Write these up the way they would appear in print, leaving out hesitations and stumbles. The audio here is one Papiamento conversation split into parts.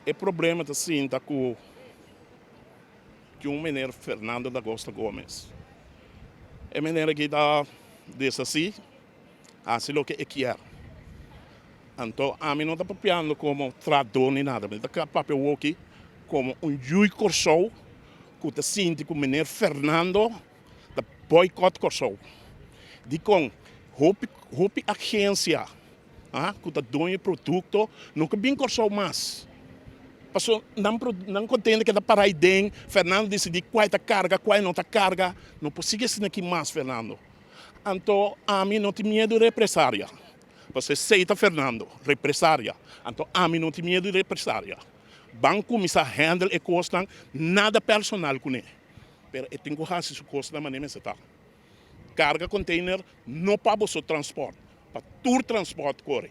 E problema ta sinta ku un meneer Fernando da Costa Gomez. E meneer aki ta deshasí, hasi loke e kier. Anto ami no ta papiando komo trahadó ni nada, mi ta papia awoki komo un yui Kòrsou ku ta sinti ku meneer Fernando ta boycott Kòrsou. Dikon? Hopi hopi agensia ku ta doño e produkto no ke bin Kòrsou mas. Paso nan nan kontento keda para aiden, Fernando disidí kua e ta karga, kua e no ta karga. No por sigui asina aki mas Fernando. Anto ami no tin miedu represaria. Paso esei ta Fernando, represaria. Anto ami no tin miedu represaria. Ban kuminsá handle e kosnan, nada personal kuné. Pero e tin ku hasi su kosnan manera mester ta. Karga container no pa boso transport, pa tur transport kore.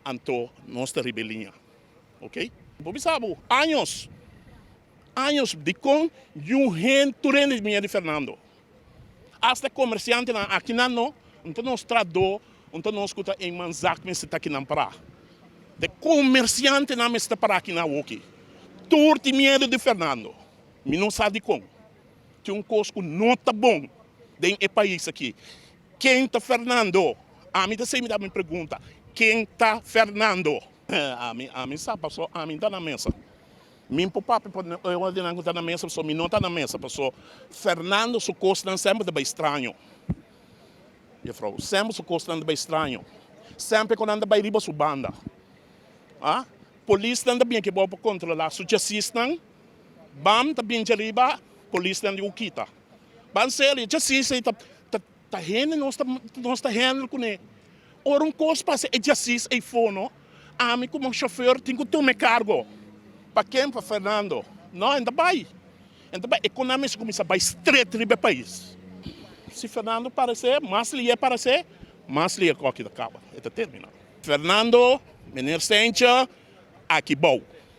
Anto nos ta riba e liña. Ok? Bo bisa bo, años, años dikon yu hende, tur hende di mia di Fernando. Asta e komersiantenan akinan no, un ta nos trahadó, un ta nos ku ta eenmanzak mester ta akinan pará. De komersiantenan mester ta pará akinan awoki. Tur tin miedu di Fernando. Mi no sa dikon. Tin un kos ku no ta bon den e pais aki. Ken ta Fernando? Ami ta sey mi da mi pregunta. Ken ta Fernando? Ami, ami sa paso ami ta na mesa. Mi por papia pa e ora di nan ku ta na mesa paso mi no ta na mesa paso Fernando su kosnan semper ta bai straño. Juffrouw, semper su kosnan ta bai straño. Semper ku nan ta bai riba su banda. Ah, polisnan ta bin aki bou pa kontrola su chasisnan. Bam ta bin djariba, polisnan di ku kita. Ban serio, djasis ei ta ta hende nos ta nos ta handle kuné. Ora un kos pasa e djasis ei fono, ami komo shofer tin ku tuma e kargo. Pa ken? Pa Fernando. No, en ta bai. En ta bai. E kon nan mester kuminsá bai stret riba e pais. Si Fernando paresé, mas lié paresé, mas lié kòki ta kaba. E ta terminá. Fernando, meneer Stencha, aki bou.